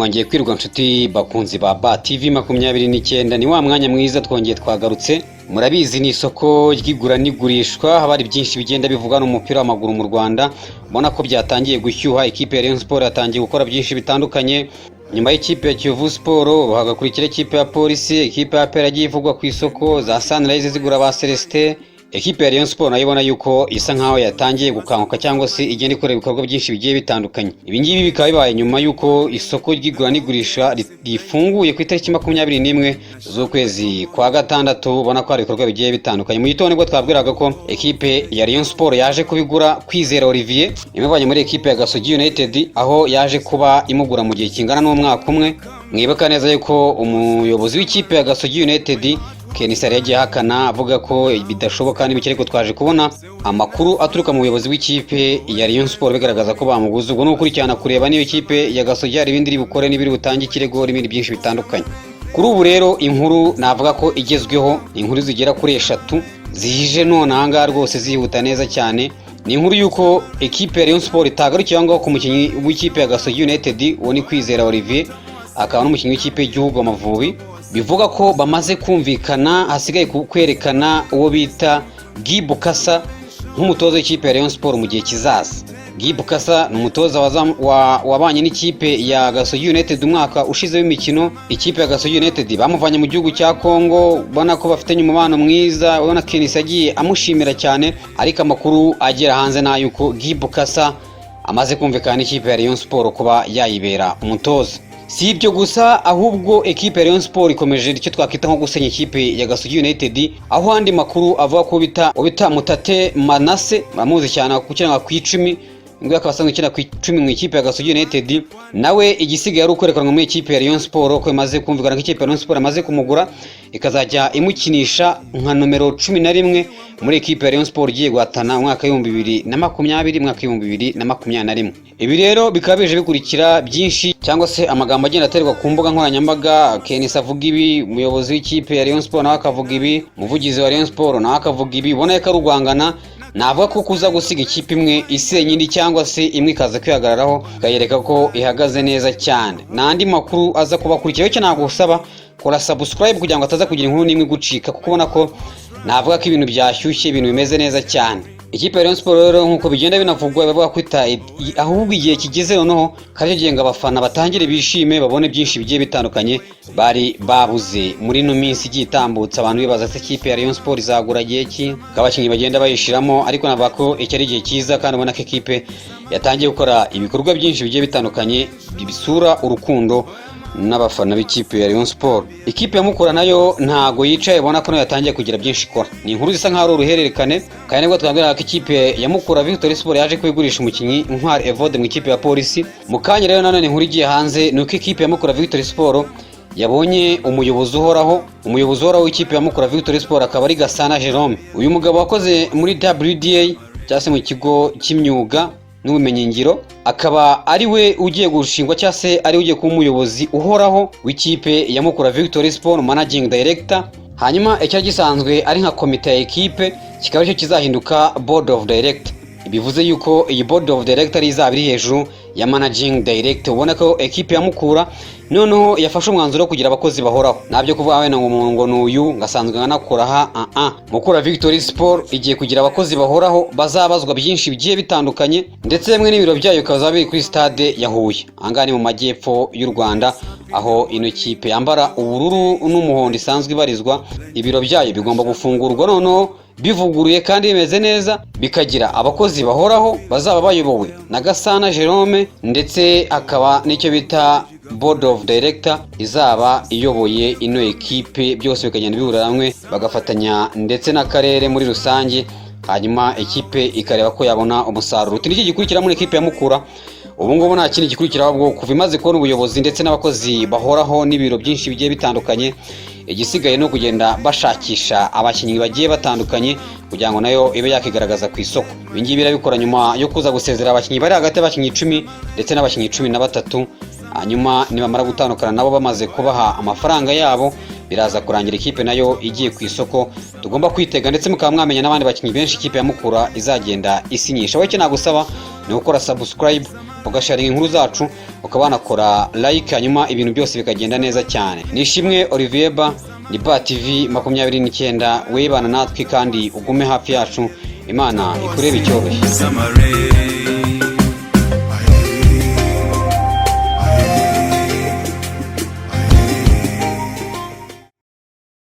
Mwongeye kwirwa, nshuti bakunzi ba TV 29. Ni wa mwanya mwiza, twongeye twagarutse. Murabizi, ni isoko ry'igura n'igurishwa, haba hari byinshi bigenda bivugwa n'umupira w'amaguru mu Rwanda. Ubona ko byatangiye gushyuha. Ikipe ya Rayon Sport yatangiye gukora byinshi bitandukanye nyuma y'ikipe ya Kiyovu Sport, hagakurikira ikipe ya Polisi, ikipe ya APR yagiye ivugwa ku isoko, za Sunrise zigura ba Celestin. Ekipe ya Rayon Sport nayo ibona yuko isa nkaho yatangiye gukanguka cyangwa se igenda ikora ibikorwa byinshi bigiye bitandukanye. Ibi ngibi bikaba bibaye nyuma y'uko isoko ry'igura n'igurisha rifunguye ku itariki 21 z'ukwezi kwa gatandatu. Ubona ko hari ibikorwa bigiye bitandukanye. Mu gitondo nibwo twabwiraga ko ekipe ya Rayon Sport yaje kubigura Kwizera Olivier, imuvanye muri ekipe ya Gasogi United, aho yaje kuba imugura mu gihe kingana n'umwaka umwe. Mwibuka neza yuko umuyobozi w'ikipe ya Gasogi United, KNC, yagiye ahakana avuga ko bidashoboka n'ibiki, ariko twaje kubona amakuru aturuka mu buyobozi bw'ikipe ya Rayon Sport bigaragaza ko bamuguze. Ubwo ni ugukurikirana kureba niba ikipe ya Gasogi hari ibindi iri bukore, n'ibiri butange ikirego n'ibindi byinshi bitandukanye. Kuri ubu rero inkuru navuga ko igezweho, inkuru zigera kuri eshatu zije none ahangaha rwose zihuta neza cyane, ni inkuru y'uko ekipe ya Rayon Sport itagarukiye aho ngaho ku mukinnyi w'ikipe ya Gasogi United. Uwo ni Kwizera Olivier, akaba n'umukinnyi w'ikipe y'igihugu Amavubi. Bivuga ko bamaze kumvikana, hasigaye kwerekana uwo bita Guy Bukasa nk'umutoza w'ikipe ya Rayon Sport mu gihe kizaza. Guy Bukasa ni umutoza wabanye n'ikipe ya Gasogi United umwaka ushize w'imikino. Ikipe ya Gasogi United bamuvanye mu gihugu cya Congo, ubona ko bafitanye umubano mwiza, ubona KNC agiye amushimira cyane. Ariko amakuru agera hanze ni ay'uko Guy Bukasa amaze kumvikana n'ikipe ya Rayon Sport kuba yayibera umutoza. Si ibyo gusa, ahubwo ekipe ya Rayon Sport ikomeje icyo twakwita nko gusenya ikipe ya Gasogi United, aho andi makuru avuga ko bita Mutate Manase, bamuzi cyane gukina ku 10, ngo akaba asanzwe akina ku 10 mu ikipe ya Gasogi United, nawe igisigaye ari ukwerekanwa muri ikipe ya Rayon Sport, ko imaze kumvikana ko ikipe ya Rayon Sport amaze kumugura, ikazajya imukinisha nka nomero 11 muri ekipe ya Rayon Sport igiye guhatana umwaka w'2020, umwaka w'2021. Ibi rero bikaba bije bikurikira byinshi cyangwa se amagambo agenda aterwa ku mbuga nkoranyambaga. KNC avuga ibi, umuyobozi w'ikipe ya Rayon Sport nawe akavuga ibi, umuvugizi wa Rayon Sport nawe akavuga ibi. Ubona ko ari urwangana. Navuga ko kuza gusiga ikipe imwe isenya indi, cyangwa se imwe ikaza kwihagararaho ikayereka ko ihagaze neza cyane. N'andi makuru aza kubakurikira. Icyo nagusaba, kora subscribe kugira ngo ataza kugira inkuru n'imwe igucika, kuko ubona ko navuga ko ibintu byashyushye, ibintu bimeze neza cyane. Ikipe ya Rayon Sport rero, nk'uko bigenda binavugwa, bavuga ko ahubwo igihe kigeze noneho kari kigiye ngo abafana batangire bishime, babone byinshi bigiye bitandukanye bari babuze muri ino minsi igiye itambutse. Abantu bibaza se ikipe ya Rayon Sport izagura gihe ki, ko abakinnyi bagenda bayishiramo? Ariko navuga ko iki ari igihe cyiza, kandi ubona ko ikipe yatangiye gukora ibikorwa byinshi bigiye bitandukanye bisura urukundo n'abafana b'ikipe ya Rayon Sport. Ikipe ya Mukura nayo ntago yicaye, ubona ko nayo yatangiye kugira byinshi ikora. Ni inkuru zisa nkaho ari uruhererekane, kandi nibwo twabwiraga ko ikipe ya Mukura Victory Sport yaje kubigurisha umukinnyi Ntwari Evode mu ikipe ya Polisi. Mu kanya rero nanone inkuru igiye hanze ni uko ikipe ya Mukura Victory Sport yabonye umuyobozi uhoraho. Umuyobozi uhoraho w'ikipe ya Mukura Victory Sport akaba ari Gasana Jerome. Uyu mugabo wakoze muri WDA cyangwa se mu kigo cy'imyuga n'ubumenyingiro, akaba ari we ugiye gushingwa cyangwa se ari we ugiye kuba umuyobozi uhoraho w'ikipe ya Mukura Victory Sport, managing director. Hanyuma icyari gisanzwe ari nka komite ya ekipe kikaba aricyo kizahinduka board of director. Bivuze yuko iyi board of director izaba iri hejuru ya managing director. Ubona ko ekipe ya Mukura noneho yafashe umwanzuro wo kugira abakozi bahoraho, ntabyo kuvuga wenda ngo umuntu ngo nuyu ngasanzwe nkanakora aha. Ah, Mukura Victory Sport igiye kugira abakozi bahoraho bazabazwa byinshi bigiye bitandukanye, ndetse hamwe n'ibiro byayo bikaba biri kuri stade ya Huye. Ahangaha ni mu majyepfo y'u Rwanda, aho ino kipe yambara ubururu n'umuhondo isanzwe ibarizwa. Ibiro byayo bigomba gufungurwa noneho bivuguruye kandi bimeze neza, bikagira abakozi bahoraho bazaba bayobowe na Gasana Jerome, ndetse hakaba n'icyo bita board of director izaba iyoboye ino ekipe. Byose bikagenda bihurira hamwe, bagafatanya ndetse n'akarere muri rusange, hanyuma ekipe ikareba ko yabona umusaruro. Uti niki gikurikira muri ekipe ya Mukura? Ubu ngubu nta kindi gikurikira, ahubwo kuva imaze kubona ubuyobozi ndetse n'abakozi bahoraho n'ibiro byinshi bigiye bitandukanye, igisigaye ni ukugenda bashakisha abakinnyi bagiye batandukanye kugira ngo nayo ibe yakigaragaza ku isoko. Ibi ngibi irabikora nyuma yo kuza gusezera abakinnyi bari hagati y'abakinnyi 10 ndetse n'abakinnyi 13. Hanyuma nibamara gutandukana nabo, bamaze kubaha amafaranga yabo, biraza kurangira ikipe nayo igiye ku isoko. Tugomba kwitega ndetse mukaba mwamenya n'abandi bakinnyi benshi ikipe ya Mukura izagenda isinyisha. Wowe icyo nagusaba Ni gukora subscribe, ugasharinga inkuru zacu, ukaba wanakora like, hanyuma ibintu byose bikagenda neza cyane. Nishimwe Olivier Ba, ni Ba TV 29. Webana natwe kandi ugume hafi yacu. Imana ikurebe icyoroshye. Summer rain.